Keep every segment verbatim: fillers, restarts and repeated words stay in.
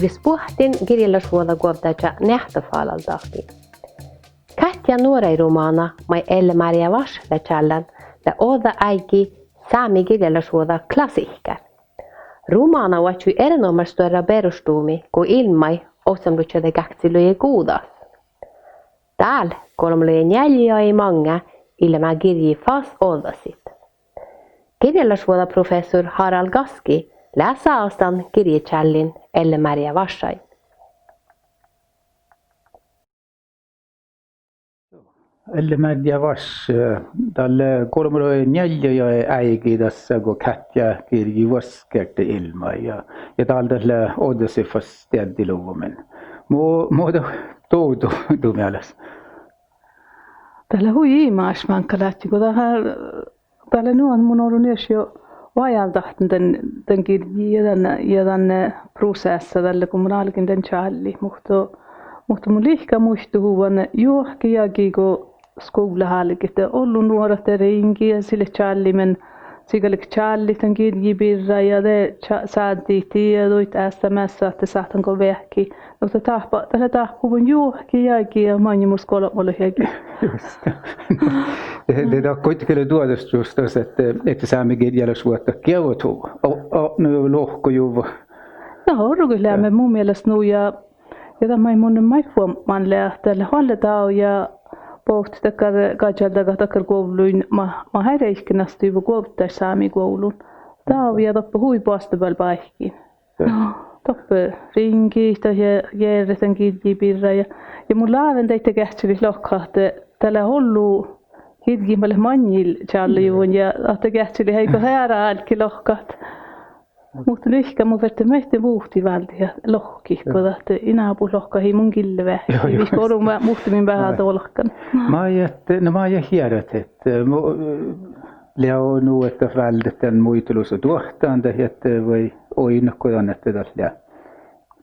Ii spuohtin girjjálašvuođa guovddáža neahttafalaldahkii. Kátjá nuoraid rumána maid Elle-Márjá Vaš lea čállán lea ođđa áigi sámi girjjálašvuođa klassihkkár. Rumána oaččui erenoamáš stuorra beroštumi go ilmmai ovccinuppelotčuođi gákcilogi guđas. Dál golbmalogi njealljelogi maŋŋá ii leat girji fas ođđasit. Girjjálašvuođaprofessor Harald Gaski lea sáhttán girječállin Elle-Márjá Vašain. Elle-Márjá Vaš, eh, dalle golbmalogi njealljelogi áigi dasa go Kátjá girjji vuos geardde ilmmai ja, ja dál dat lea ođđasit fas deaddiluvvomin. Mu, muhto dovddo du mielas? Dat lea hui imaš máŋgga ládje go dat, dat lea nu ahte mun orun ieš juo vajáldat dan, dan girjji ja dan, ja dan, eh, proseassa dalle go mun álgen dan čállit. Muhto, muhto mun liikká muittuhuvvan juohke jagi go skuvllat álget, de ollu nuorat riŋgii ja sii leat čállimin, sii galget čállit dan girjji birra ja de ča-, sáddejit dieđuid, eastá measta ahte sáhtán go veahkehit. Nu ahte dáhpá, dat lea dáhpáhuvvon juohke jagi ja maŋimus golbmalogi jagi. Just. De, de dat goit gal duođas just das ahte, ahte sámi girjjálašvuohta geavahuvvo. O, o, nu lohkojuvvo. Na, orruget leamen mu mielas nu ja, ja dat maid mun maid fuobmán lea ahte dat lea oalle dávjá bohtet dakkár gažaldagat, dakkár guovlluin mat, mat eai reiknastui guovddáš sámi guovllun. Dávjá doppe hui boastabealde báikkiin. Doppe riŋgejit ja jearret dan girjji birra ja, ja mun láven daidda geahččalit lohkat ahte dat lea ollu girjjit mat leat maŋŋil čállojuvvon ja ahte geahččalit áiggut eará álki lohkat. Muhto liikká mun ferten maid muhtin váldit ja lohkit go dat, eh, ii nábut lohkat ii mun gille veahkehit, viigo orun muhtumin veahá dolkan. Maid, na maid jearret, eh, mu, lea nu ahte dat váldet dan muitalusa duohttán dahje ahte vai oidnat go dan ahte dat lea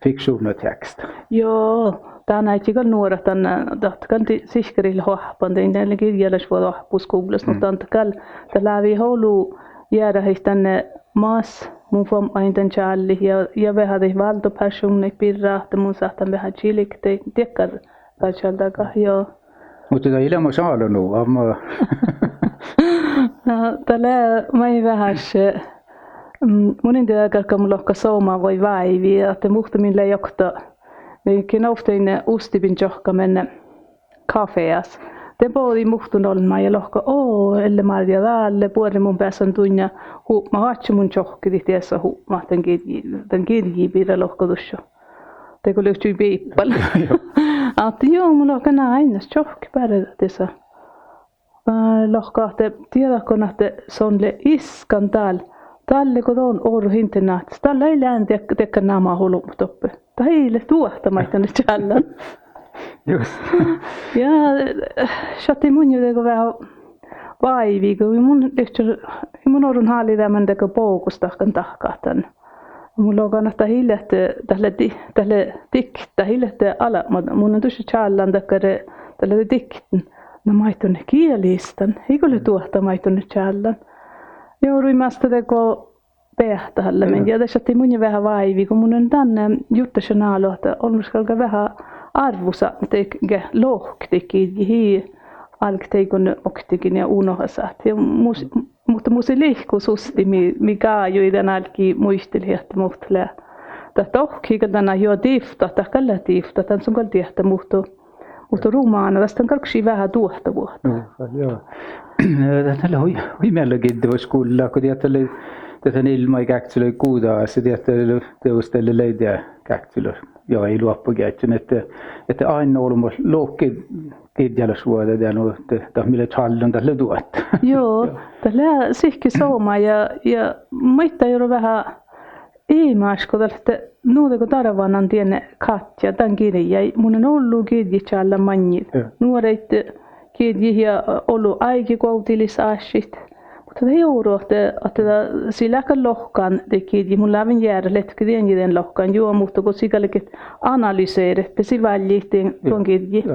fikšuvdnateaksta? Jo, dán áiggi gal nuorat dan, dat gal dii sihkkarit leat oahppan dan, dan lea girjjálašvuođaoahppu skuvllas, muhto dan gal dat lávejit olu jearahit dan, eh, mas mun fuobmájin dan čállit ja, ja veahá daid váldopearšuvnnaid birra ahte mun sáhtán veahá čilget daid dakkár gažaldagat, jo. Muhto dat ii leamaš álo nu, amma. Na, dat lea maid veaháš, mm, mun in dieđe galggan mun lohkat somá vai váivi, ahte muhtumin lei okta, mii ge ovttaime Ustibin čohkkámin kafeas. De bođii muhtun olmmái ja lohká: O, Elle-Márjá, dalle buorre mun beasan duinna hupmat, oaččo mun čohkkedit diesa hupmat dan girji, dan girji birra, lohká dušše. Dego livččii biippal. Ahte juo, mun lohken: Na, áinnas čohkket beare diesa. Lohká ahte dieđát go ahte son lea iskan dál, dalle go don orrut internáhtas, dalle ii lean diekkár, diekkár namat olbmot doppe. Dat ii leat duohta maid don lea čállán. Just. Ja šattai munnje dego veahá váivi go mun livččen, mun orun háliideamen dego bogus dahkan dahkat dan. Mun lohken ahte dat ii leat, dat lea di-, dat lea dikta, ii leat albma, mun lean dušše čállán dakkár, dat lea dikta. Na maid don lea giela istan, iigo lea duohta maid don lea čállán. Ja orui measta dego beahtahallan. Ja dat šattai munnje veahá váivi go mun lean dan jurddašan álo ahte olmmoš galgá veahá árvvusatnit ge lohket daid girjjiid, álgit dego oktage ja unohasat. Ja mus, muhto mus lei lihku susti mii, mii gájui dan álggii muitalit ahte muhto lea, dat dohkkehii gal dan, juo, divttat, dat gal lea divttat, dan son gal diehtá, muhto, muhto rumána das dan galggašii veahá duohtavuohta. Juo, juo. Dat lea hui, hui mielagiddevaš gullá go diehtá lei, dat dan ilmmái gákcilogi guđas, diehtá lei, dieđus dalle lei dien gákcilogi, juo, ii loahpas geahččan ahte, ahte ain olbmot lohket girjjálašvuođa dien nu ahte dat mii lea čállán dat lea duot. Juo, dat lea sihke somá ja, ja muittán juo veahá imaš go dat lea ahte nu dego darvánan dien Kátjá dan girjái, mun lean ollu girjejit čállán maŋŋil. Nuoraid girjjiid ja ollu áigeguovdilis áššit. Muhto dat ii oru ahte, ahte dat sii leat gal lohkan daid girjjiid, mun láven jearrat, leatgo dien ja dien lohkan, juo, muhto go sii galget analyseret, de sii válljet duon girjji.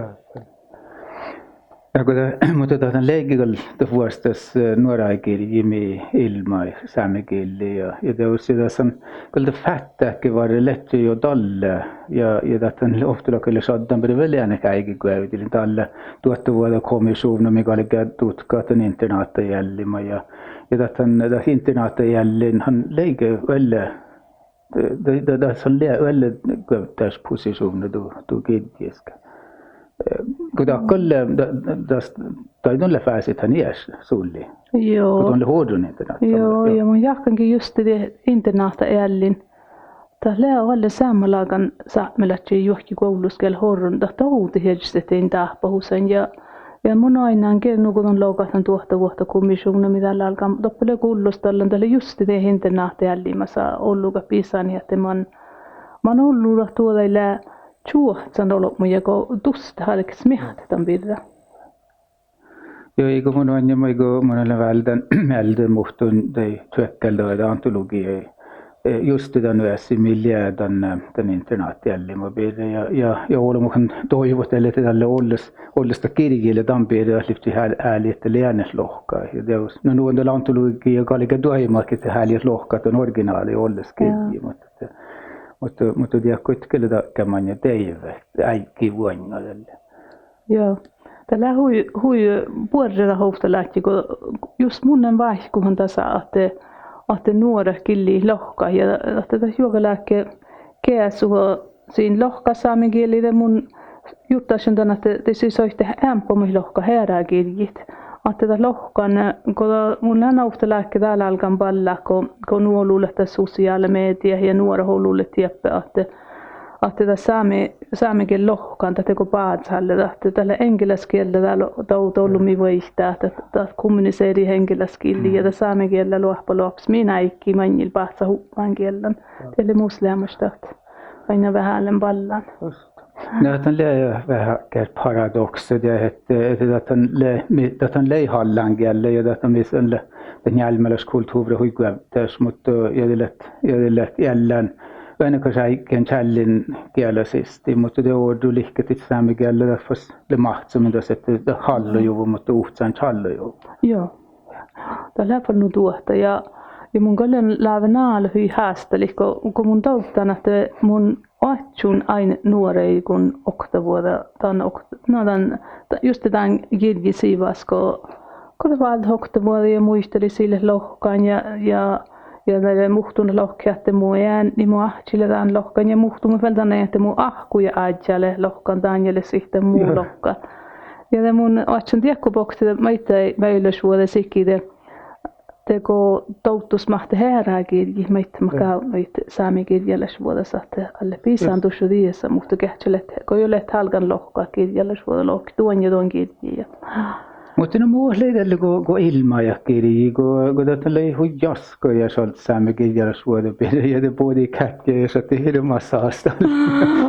Ja go dat, muhto dat dan lei gal dat vuosttaš, eh, nuoraidgirji mii ilmmai sámegillii ja, ja dieđusge dat son gal dat fáttáhedje várra ledje juo dalle ja, ja dat dan ovtta lea šaddan birra vel eanet áigi guovdilin dalle duohtavuođakommišuvdna mii galgá dutkat dan internáhtaeallima ja, ja dat dan, dat internáhtaeallin han lei gal oalle, dat, dat, dat son lea oalle guovddáš posisuvdna du, du girjjis. Eh, go dat gal, dat, dat, dat don lea fásit han ieš sulli. Go don lea orrun internáhta. Joo, ja mun jáhkánge juste die internáhtaeallin. Dat lea oalle seammalágan sápmelaččaid juohke guovllus geat leat orrun. Dat dovdet iežas ahte in dáhpáhusat ja, ja mun oainnán ge nugo don logat dan duohtavuođakommišuvdna mii dál álgá, doppe lea gullostalan, dat lea juste die internáhtaeallimasa ollu gal bisánit ahte man, man ollu dat duođai lea čuohcán olbmuid ja go dustet álgit smiehtat dan birra. Joo, iige mun oainnán maid go mun lean váldán mielde muhtun daid čuokkáldaid antologiid, eh, juste dan oassi mii lea dan, eh, dan internáhtaeallima birra ja, ja, ja olbmot han doaivut dalle ahte dalle olles, olles dat girji lea dan birra dat livččii eanet lohkat ja dieđus. Na nu dat antologiija galgá doaibmat ahte eanet lohkat dan originála olles girji, muhto, muhto, muhto diet goit gal dakkár maŋŋá deaivve áiggi vuoiŋŋa dalle. Joo. Dat lea hui, hui buorre dat ovtta ládje go jus mun lean váikkuhan dasa ahte, ahte nuorat gillii lohkat ja ahte dat juoga lea ge-, geasuha sin lohkat sámegieli de mun jurddašan dan ahte de sii soitte eambbo maid lohkat eará girjjit. Ahte dat lohkan, go dat mun lean ovtta ládje dál álgán ballát go, go nu olu leat dat sosiála mediat ja nuorat olu leat dieppe ahte, ahte dat sámi, sámegiel lohkan dat dego bázale dat, dat lea eŋgelasgiella dál, dovdet ollu mii vuoittá dat, dat kommuniserii eŋgelasgillii ja dat sámegiella loahpas loahpas min áiggi maŋŋil báhcá hupmángiellan. Dat lea mus leamaš dat. Ain veahá lean ballan. Na dat lea veahá ge paradoksa dat ahte, ahte dat lei, mii, dat lei hallangiella ja dat mis lea, dat njálmmálaš kultuvra hui guovddáš, muhto, ja de leat, ja de leat eallán oainnakas áiggein čállin giellasis, muhto de orru lihkadit sámegiella dat fas lea máhccimin das ahte dat hállojuvvo, muhto uhcán čállojuvvo. Joo. Dat lea fal nu duohta ja, ja mun gal lean láven álo hui hástalit go, go mun dovddan ahte mun oaččun ain nuoraiguin oktavuođa, dan okt-, na dan, da-, juste dan girjji sivas go, go dat váldet oktavuođa ja muitalit sii leat lohkan ja, ja, ja de lea muhtumat lohkat ahte mu eadni, mu áhčči lea dan lohkan ja muhtumat vel dan ahte mu áhkku ja áddjá lea lohkan dan ja lea sihtan mu lohkat. Ja de mun oaččun diekko bokte maiddái vejolašvuođa siki de dego dovddusmat eará girjjit maid mat gávdnojit sámegirjjálašvuođas ahte ale bisán dušše diesa, muhto geahččá leat, go juo leat álgán lohkat girjjálašvuođa lohket duon ja duon girjji ja. Muhto na mo lei dalle go, go ilmmagat girjji, go, go dat lei hui jaskka ja šaddet sámegirjjálašvuođa birra ja de bođii gátke ja šattai hirbmat sásttit.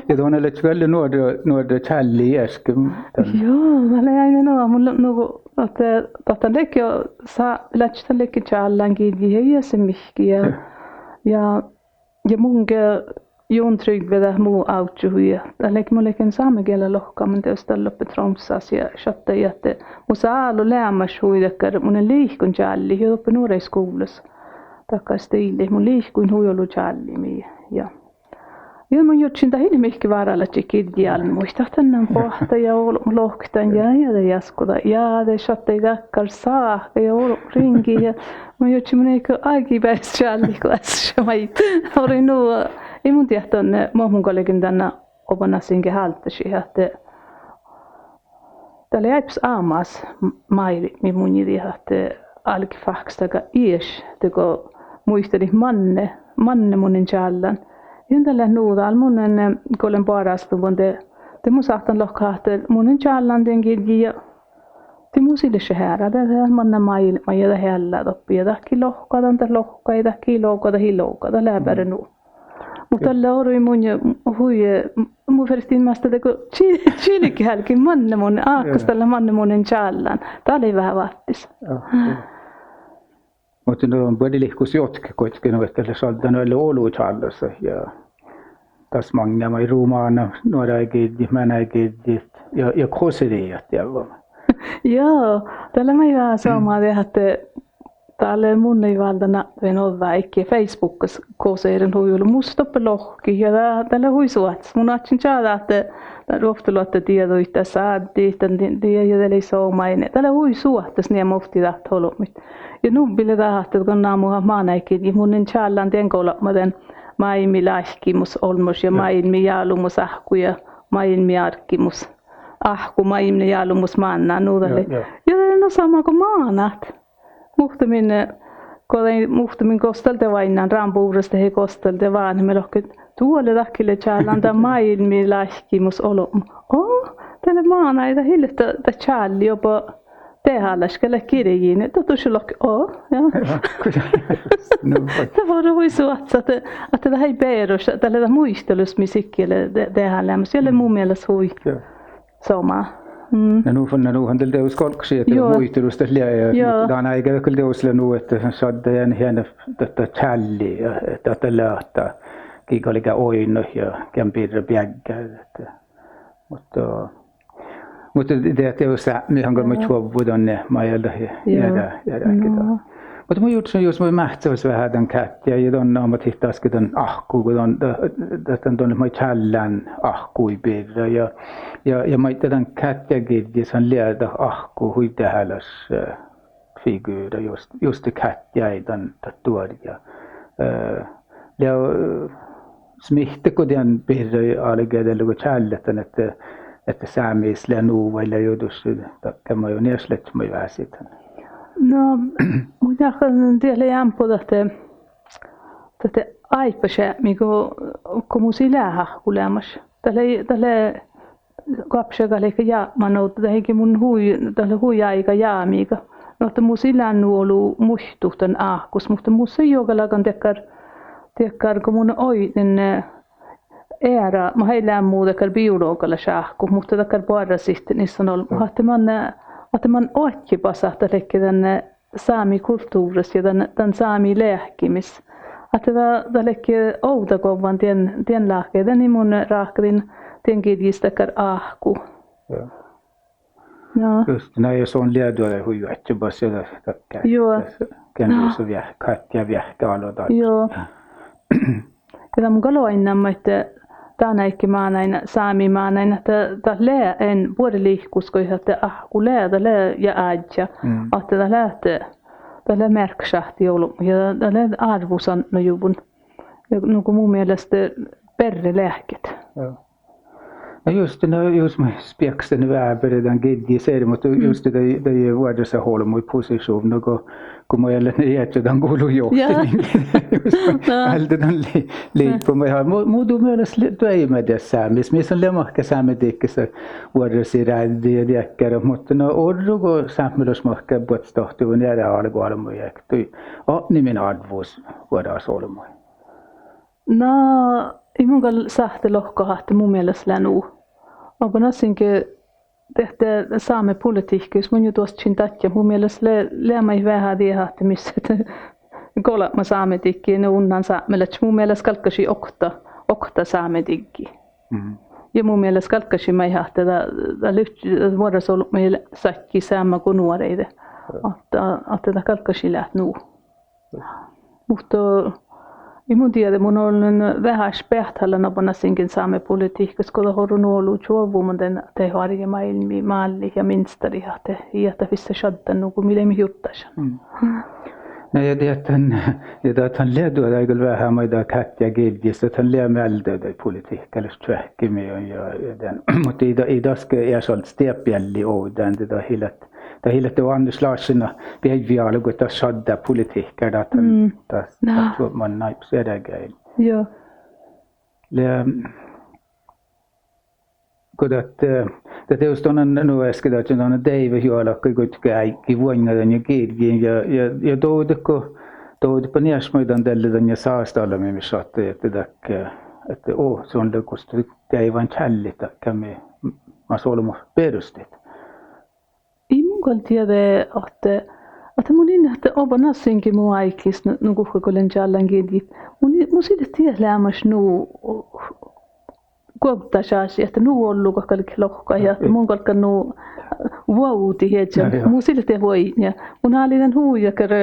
Ja don lei vel nuorra, nuorra čálli ieške. Joo, dat lei ain nu, mun lea nu go ahte, ahte dat ledje sa-, ledje dat ledje čállán girjji ja iesa mihkkege ja, ja, ja mun ge, Jon Trygve dat mu ávžžu hui, dat ledje, mun ledjen sámegiela lohkamin dieđus dalle doppe Tromssas ja šattai ahte mus lea álo leamaš hui dakkár, mun lean liikon čállit ja doppe nuoraidskuvllas. Dakkár stiilit, mun liikon hui olu čállii mii ja Ja mun jurddašin dat ii leat mihkke váralaččat girjjáin, muhto dat dan boahtá ja olbmot lohket dan ja, ja de jaskkoda ja de šattai dakkár sáhka ja olbmot riŋgii ja mun jurddašin mun ii go áigi beaivvi čállit goassege maid. Orui nu, ii mun dieđe dan, mo mun galgen dan oba nasin ge háldašit ahte dat lei áibbas amas, m-, Máiri, mii munnje dieid ahte álge fáhkkestaga ieš dego muitalit manne, manne mun lean čállán. Ja dat lea nu dál mun lean, eh, go lean boarástan de, de mun sáhtán lohkat ahte mun lean čállán dien girjji ja de mus ii leat eará, de, de manná máilbma ja dat eallá doppe ja dat gii lohká dan dat lohká ja dat gii loga dat ii loga, dat lea beare nu. Muhto dalle orui munnje hui, mun ferten measta dego či-, čilget álgen manne mun, ákkas dalle manne mun lean čállán. Dat lei veahá váttis. Muhto nu buorre lihkus jotke goitge nu ahte lea šaddan oalle olu čállosa ja das maŋŋá maid rumána nuoraidgirjjit, meanaidgirjjit ja, ja koseriid deaivvamin. Juo, dat lea maid veahá somá de ahte dat lea mun ii válddán atven ođđa áigge Facebookkas koseren hui olu. Mus doppe lohkit ja dat, dat lea hui suohtas. Mun oaččun čađa ahte dat ruovttoluotta dieđuid, dat sáddit dan, die-, die-, ja dat lei somá, dat lea hui suohtas nie movttii dat olbmuid. Ja nubbi lea dat ahte go namuhat mánáidgirjjit, mun lean čállán dien golbma, dien máilmmi láhkkimus olmmoš ja máilmmi jálumus áhkku ja máilmmi árggimus. Áhkku, máilmmi jálumus, mánná, nu dat lei. Ja dat lea nu somá go mánát. Muhtumin, eh, go de, muhtumin gos dal de oainnán, rámbuvrras dehe gos dal de vánheme lohket: Duole dat gii lea čállán dan máilmmi láhkkimus olbmá. Oh, dat lea mánát, dat ii leat dat, dat čálli oba dehálaš, gal leat girjejin. Dat dušše lohke, oh, ja. Dat fore hui suohtas ahte, ahte dat ii beroš, dat lea dat muitalus mii sihke lea de-, deháleamas. Ja lea mu mielas hui somá. Mm. Na nu fal-, na nu han dal dieđus galggašii ahte muitalus dat lea, ja muhto dan áigá gal dieđus lea nu ahte šaddá eanet, eanet dat, dat čálli, ja dat, dat lea ahte gii galgá oidnat ja gean birra beaggái, ahte, muhto, muhto de, de, de sápmi han gal maid čuovvu dan, maid eai eará, eará ge dan. Muhto mun jurddašan jus maid máhcevas veahá dan kátjá ja dan, amat dihte asket dan áhkku go dan, da-, da-, dan, dan maid čállán áhkkuid birra ja, ja, ja maid dan kátjá girjjis han lea dat áhkku hui dehálaš, eh, figura just, just de kátjái dan, dat duorjá. Eh, lea, eh, smihtet go dien birra álgá dego čállet dan ahte, ahte sámis lea nu vai lea juo dušše dakkár maid, ieš leat maid vásidan? No, mun jáhkán, diet lea eambbo ahte, ahte áibbas eatni go, go mus ii leat áhkku leamaš. Dat lea, dat lea goappašeaga lei jápmán ovdal, dat ii ge mun hui, dat lea hui áiga jámiga. Nu ahte mus ii lean nu olu muittut dan áhkus, muhto mus lei juogalágan dakkár, dakkár go mun oidnen, eh, eará, ma ii lean mu dakkár biologalaš áhku, muhto dakkár boarrásit nissonolbmot, ahte man, ahte man oadjebasat dat ledje dan, eh, sámi kultuvrras ja dan, dan sámi leahkimis. Ahte dat, dat ledje ovdagovvan dien, dien láhkai, dan in mun ráhkadin dien girjjis dakkár áhku. Just, na ja son lea duođai hui oadjebasat ja dat, dat ge-, gean dušše veahk-, kátjá veahkká álo dan. Ja dan mun gal oainnán maid, dán áigge mánáin, sámi mánáin, ahte dat lea eanet buorre lihkus goit ahte áhkku lea, dat lea ja áddjá. Ahte dat lea ahte, dat lea mearkkašat olbmot ja dat lea árvvusadnojuvvon. Ja nugo mu mielas berre leahkit. Na just, na jus maid spiekkas dan veahá berre dan girjji searvá, muhto just dat, dat vuordásit olbmuid posituvdna go, go maid eat leat ieža dan gulu johtimin. Just, álde dan li-, liikko maid, mu-, muhto mu mielas lea duoimmái dies Sámis, mis son lea mahkáš sámedikkis vuordásiid ráđđi ja dakkár, muhto na orru go sápmelaš mahkáš buotstahtuvvon eará álgoálbmogiid, dii atnimin árvvus vuordásolbmuid. Na, ii mun gal sáhte lohkat ahte mu mielas lea nu. Oba nu assinge diehte sámepolitihkka, jus mun juo duosttašin dadjat, mu mielas lea, lea maid veahá diehte ahte mis golbma sámedikki, nu unnan sápmelaččat, mu mielas galggašii okta, okta sámediggi. Ja mu mielas galggašii maid ahte dat, dat livččii, dat vuordásolbmuid sadjái seamma go nuoraide. Ahte, ahte dat galggašii leat nu. Muhto ii mun dieđe, mun olen veaháš beahtahallan oba nu assinge sámepolitihkas go dat orru nu olu čuovvu, mun dien, dien oarjjá máilmmi mállit ja minstarit ahte ii dat vissa šaddan nugo mii leimmet jurddašan. Na ja diehte, ja dat han lea duođai gal veahá maid dat kátjá girjjis, dat han lea mielde daid politihkalaš čoahkkemiin ja, ja dan, muhto ii dat, ii dat aske eašalddis diet bealli ovdal, dat ii leat, dat ii leat Anders Larsen beaivvi álgu ahte dat šaddá politihkkaa, dat han, dat, dat man náibas eará geain. Lea go dat, eh, dat dieđus don, nu easka dat don deaivvejuohkái goit ge áiggi vuoiŋŋa dan ja girjjin ja, ja, ja dovdetgo, dovdetba ieš maid dan dalle dan ja sáhustallamii šattai ahte dat, eh, ahte oh, son lea gos deaivvan čállit dakkár mii, mas olbmot berostit. Ii mun gal dieđe ahte, ahte mun in ahte oba nu assinge mu áiggis, nu, nu guhká go lean čállán girjjiid, mun ii, mus ii leat diet leamaš nu guovddásaši ahte nu ollu galget lohkat ja ahte mun galggan nu vuovdit iežan. Mun sii leat dieid vuoiŋŋa. Mun háliidan hui dakkár,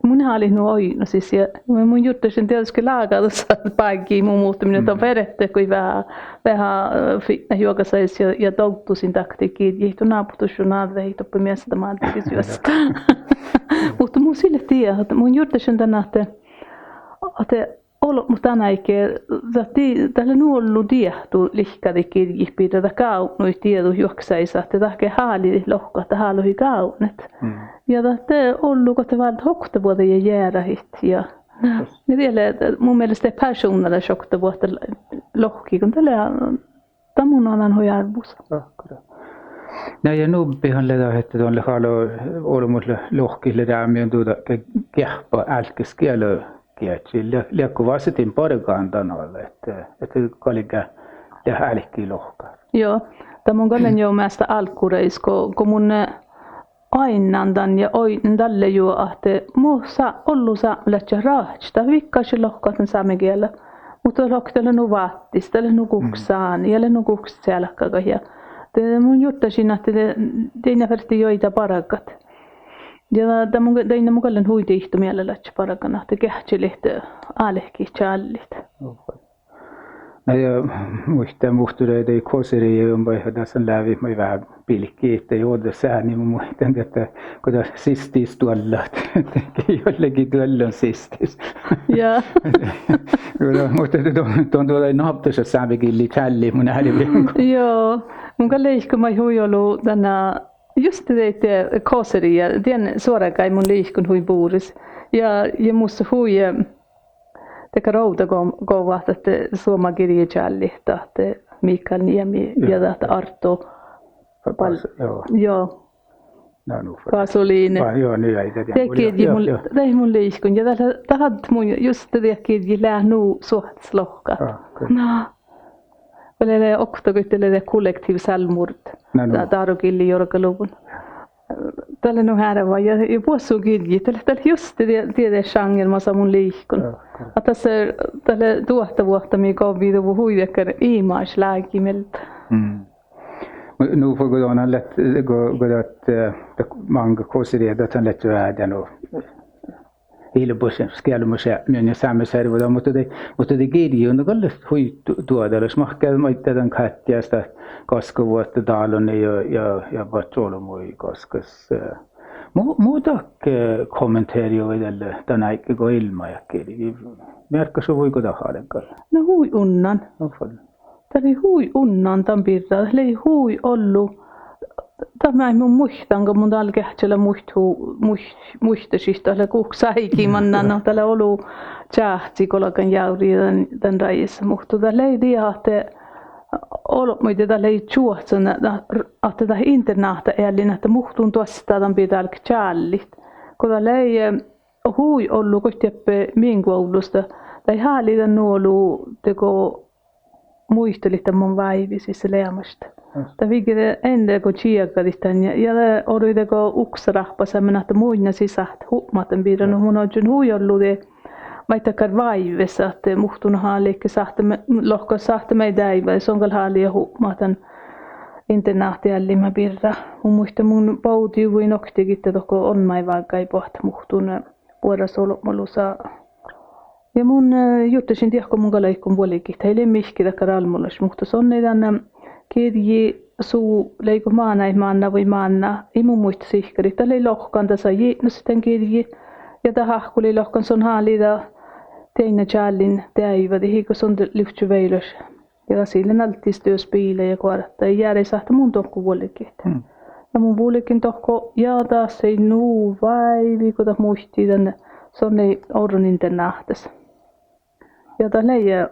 mun háliidin nu oidnosis ja mun jurddašin dieđusge lágadusa bággi mu muhtumin, don ferte go veahá, veahá, eh, fitnat juogasajis ja, ja dovddusin daktit girjejit, don nábuhusat, don ádvehit doppe measta máldagis juossat. Muhto mun sii leat dieid ahte mun jurddašin dan ahte, ahte olbmot dan áigge, dat, dat lea nu ollu diehtu lihkadit girjejit birra, dat gávdnojit dieđut juohkesajis ahte dat ge háliidit lohkat, dat álo gávdnet. Ja dat ollu go dat váldet oktavuođa ja jearahit ja, ja dat lea mu mielas dat persovnnalaš oktavuođa lohkii go dat lea, dat mun alan hui árvvus. Na ja nubbihan lea dat ahte don leat álo olbmot, lohkit lea rámmi, don dat ge geahppa álkes giela geahččil, lea, leago vásset din bargan dan ahte, ahte galgá leat álki lohkat. Juo, dat mun gal lean juo measta álgguragis go, go mun, eh, oainnán dan ja oidnen dalle juo ahte mo sa-, ollu sápmelaččat ráhkadit, dat viggašii lohkat dan sámegiela. Muhto lohket dat lea nu váttis, dat lea nu guhkes sáni ja lea nu guhkes cealkkagat ja de mun jurddašin ahte de, dainna fertii juoidá bargat. Ja dat, dat mun, dainna mun gal lean hui dihto mielalaččat bargan ahte geahččalit álkit čállit. Na ja muittán muhtumin daid koseriid, ja mun, ja dasa lávejit maid veahá bilkejit ja ođđa sáni, mun muittán ahte go dat sistis duollat, dat ii ollen duollan sistis. Ja, muhto don, don duođai navttašat sámegillii čállit, mun árven go. Juo, mun gal liikon maid hui olu dan, juste daid koseriid ja dien suorgái mun liikon hui bures. Ja, ja mus hui, eh, dakkár ovdagova ahte, eh, Suoma girječállit, ahte Mikael Niemi ja dat Arto Pal-, juo. Gasolin. Daid girjjiid mun, daid mun liikon ja dat, dat mun juste, daid girjjiid leat nu suohtas lohkat. Na, vel lea okta goit, dat lea Kollektiv selvmord, dat Dárogillii jorgaluvvon. Dat lea nu hearvva ja, ja buossogirjji, dat lea, dat lea juste die, die, die sjangermasa mun liikon. Ahte das, dat lea duohtavuohta mii govviduvvo hui dakkár imaš lágiin mielde. Mu-, nu fal go don leat, go, go dat, eh, dat máŋga koseriid, dat han leat veaháš nu ilbmoš, skealbmoš ja mii sámi servodaga, muhto de, muhto de girjji, dat gal lea hui du-, duođalaš, mahkáš maiddái dan Káttjás dat gaskavuohta dáloni ja, ja, ja badjel olbmuid gaskas, eh. Mu-, mu dat, eh, kommentearvvaš dalle dan áigge go ilmmadat girji. Mearkkaša vuoi go dat álgá. Na hui unnan. Dat lei hui unnan dan birra, dat lei hui ollu. Dat maid mun muittán go mun dál geahččala muittu, muit-, muittašit, dat lea guhkes áigi mannan, no dat lea olu čáhci golgan jávri dan, dan rájes, muhto dat lei die ahte olbmuide dat lei čuohcen, ahte dat internáhtaeallin ahte muhtun duostá dan birra álgit čállit. Go dat lei, eh, hui ollu goit dieppe min guovllus, dat lei háliidan nu olu dego muitalit dan man váivi sisa leamaš. Dat viggá enne go čiegadit dan ja, ja de orui dego uksaráhppaseamen ahte munnje sisa sáhttet hupmat dan birra, nu mun ožžon hui ollu de maid dakkár váives ahte muhtun háliidedje sáhtte, lohkat sáhtte maid deaivvadit, son gal háliida hupmat dan internáhtaeallimin birra. Mun muittán mun bovdejuvvojin oktii gitta dohko olmmái vággái boahtit muhtun, eh, buorrasolbmolusa. Ja mun, eh, jurddašin diehko mun gal áiggun vuolgit, dat ii lean mihkkege dakkár álbmotlaš, muhto son lei dan, eh, girji su leigo mánáid mánná vai mánná, ii mu muitte sihkkarit, dat lei lohkan dasa jitnosit dan girji. Ja dat áhkku lei lohkan son háliida dainna čállin deaivvadit, iige son de livčče vejolaš. Ja sii lean alddis duos biila ja goarta, ja jearai sáhtte mun dohko vuolgit. Ja mun vulgen dohko, ja das lei nu váivi go dat muittii dan, son lei orron internáhtas. Ja dat lei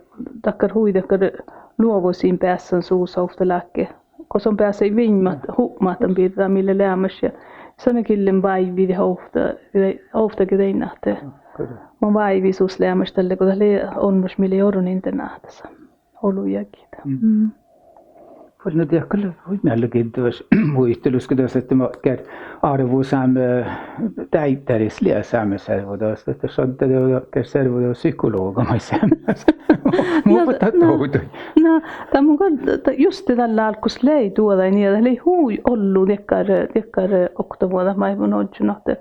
dakkár hui dakkár luovusin beassan su sovtta láhkai. Go son beasai viimmat hupmat dan birra mii lea leamaš ja son lei gillen váivi ovtta-, ovttage dainna ahte mun váivi sus leamaš dalle go dat lei olmmoš mii lei orron internáhtas. Olu jagi. Vuoi, na, dat gal lea hui miellagiđđevaš muitalus go das ahte makkár árvosámi dáiddaris lea sámi servodagas, dat šaddá dego dakkár servodagas psykologa maid seammás. Mun, na, dat, na, dovdduin. Na, dat mun gal, dat juste dalle álggos lei duođai nie, dat lei hui ollu dakkár, dakkár oktavuođa maid mun ožžon ahte,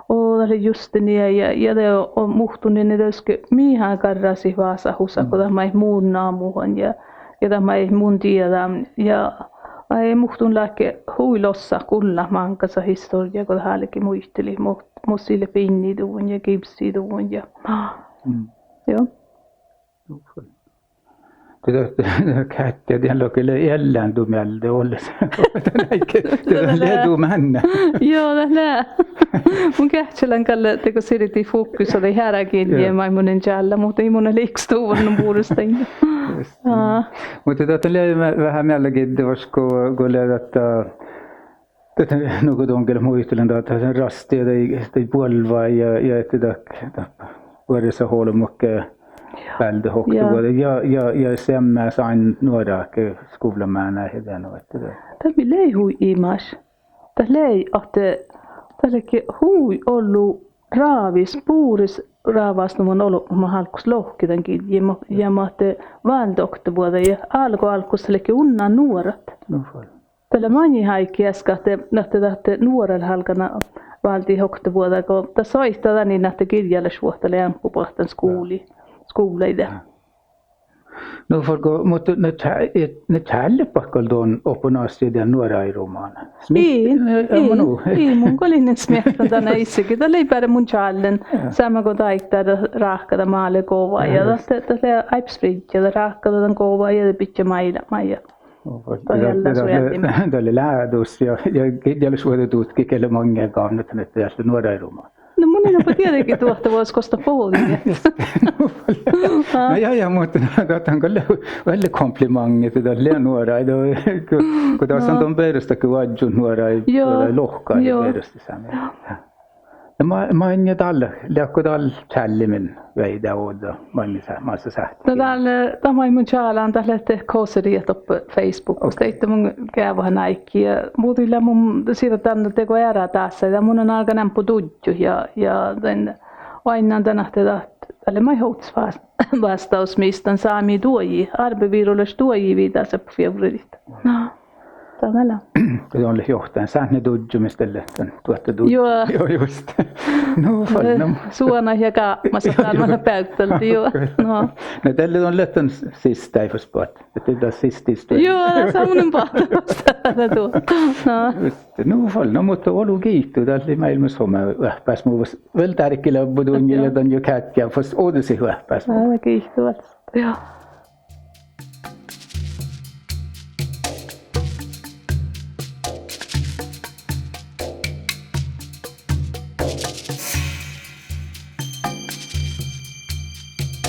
o, dat lei juste nie ja, ja de o, muhtun nie dieđusge mihá garrasit vásáhusa go dat maid mun namuhan ja, ja dat maid mun dieđán ja, ai, muhtun leage hui lossat gullat máŋgasa historjjá go dat álge muitalit, mo-, mo sii lea biinni duvvon ja givssi duvvon ja. Mm. Juo. Dego, dego, Kátti, dien lohká lea eallán du mielde olles. Dat lea, dat lea du mánná. Juo, dat lea. Mun geahččalan gal dego sirdit fokusa daid eará girjji maid mun lean čállán, muhto ii mun lean liikostuvvon nu bures dan. Just. Aa. Muhto dat lea ve-, veahá miellagiđđevaš go, go lea dat, dat, nu go don gal muitalan dat, dat rastii daid, daid buolvvaid ja, ja ahte dat, dat buorre olbmot ge váldit oktavuođa ja, ja, ja seammás ain nuorat ge skuvlamánáid ja dan ahte dat. Dat mii lei hui imaš. Dat lei ahte, dat ledje hui ollu rávvis, bures rávvásnuman olbmot mat álggos lohke dan girjji, ma-, ja mat ahte váldit oktavuođa ja álgo-, álggos ledje unna nuorat. Nu fal. Dat lea maŋŋil áiggi easka ahte, ahte, ahte nuorat álgán váldit oktavuođa go dat soaitá danin ahte girjjálašvuohta lea eambbo boahtán skuvlii, skuvlii de. Nu fal go, muhto na ča-, na čállet bat gal don oppon Astrid dan nuoraid rumána? Ii, ii, ii, mun gal in smiehtan dan isegi, dat lei beare mun čállen, seamma go dáidá ráhkada mále gova ja dat, dat lea áibbas viđđa, dat ráhkada dan gova ja de bidjá máilbma ja. Dat lea, dat lea ládus ja, ja girjjálašvuođa dutke gal lea maŋŋel gávdnat ahte dat lea nuoraid rumána. Na mun in oba dieđege duohta vuos gos dat bođii. Na ja, ja, muhto na, dat han gal lea vel komplimaŋ ahte dat lea nuoraid, go, go das han don berošta go oažžut nuoraid, lohkat beroštasámiid. Na ma-, mainna dál, leatgo dál čállimin vejodit ođđa, maid mii sa-, maid sa sáhttit? Na dál, dat maid mun čálan, dat lea de koseriid doppe Facebookis, daidda mun geavahan áiggi ja muđui lea mun sirdan dan dego eará dásaid, dat mun lean álgán eambbo duddjut ja, ja dan, oainnán dan ahte dat, dat lea maid ovttas vás-, vástahus mis dan sámi doaji, árbevirolaš doaji viidáseappot fievrridit. Na, dat lea. Don lea johtan sáhtne duddjo mis dat lea dan duohta duddjo. Juo. Juo, just. Nu fal, na. Suonat ja gápmasat dál manná beavddi, juo. Na. Na dat lea don leat dan sistai fas boahtit. Ahte dat sistis dan. Juo, dat sáhtášii boahtit fas dan duo. Na. Just. Nu fal, na muhto olu giitu, dat lei máilmmis somá oahppás mu fas. Vel dárkilabbo dunnje ja dan jo Kátti fas ođđasit oahppás mu. Na, giitu vel. Juo.